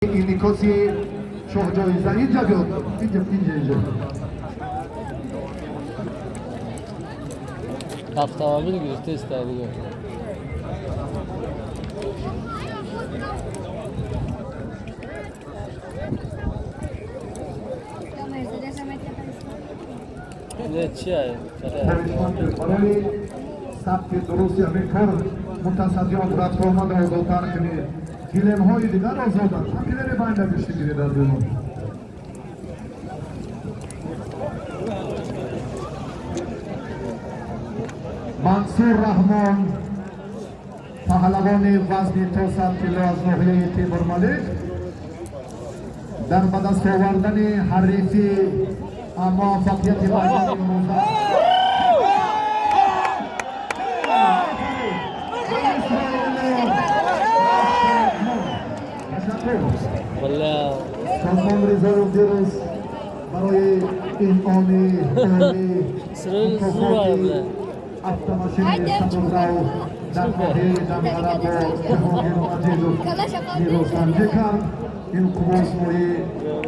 Инъикоси шоҳҷоиза инҷа биёд, инҷа, инҷа, инҷа. Автомобил гирифтеста дига. Не, чия? Хоҳишманд, барои сабти дурусти ҳамин кор мутасаддиён рафту омада озодтар кунед. Гилемҳои дигар озоданд, ҳам гилеми байнда гӯшти гиред аз берун. Мансур Раҳмон, паҳлавони вазни то 100 кило аз ноҳияи Темурмалик, дар ба даст овардани ҳарифи муваффақияти майдони имрӯза. Ташаккур. Бля. Салмон Ризоев дирӯз барои инъоми олӣ Исроил зура, бля. автомошини сабуррав дар ноҳияи Данғара бо Ҷаҳонгир Маҷидов нерӯсанҷӣ кард. Ин қуввосмоӣ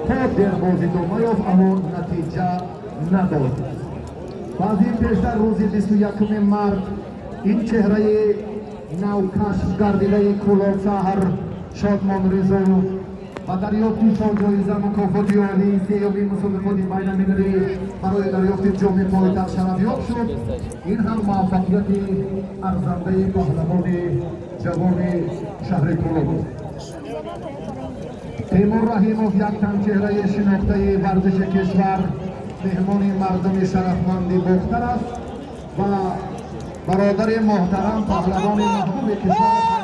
то дербоз идома ёфт, аммо натиҷа надод. Ва аз ин пештар, рӯзи 21-уми март, ин чеҳраи навкашф гардидаи Кӯлобшаҳр, Шодмон Ризоев, ба дарёфти шоҳҷоиза, мукофоти олии сеюми мусобиқоти байналмилалӣ барои дарёфти ҷоми пойтахт шарафёб шуд. Ин ҳам муваффақияти арзандаи паҳлавони ҷавони шаҳри Кӯлоб. Темур Раҳимов, як тан чеҳраи шинохтаи варзиши кишвар, меҳмони мардуми шарафманди Бохтар аст ва бародари муҳтарам, паҳлавони маҳбуби кишвар.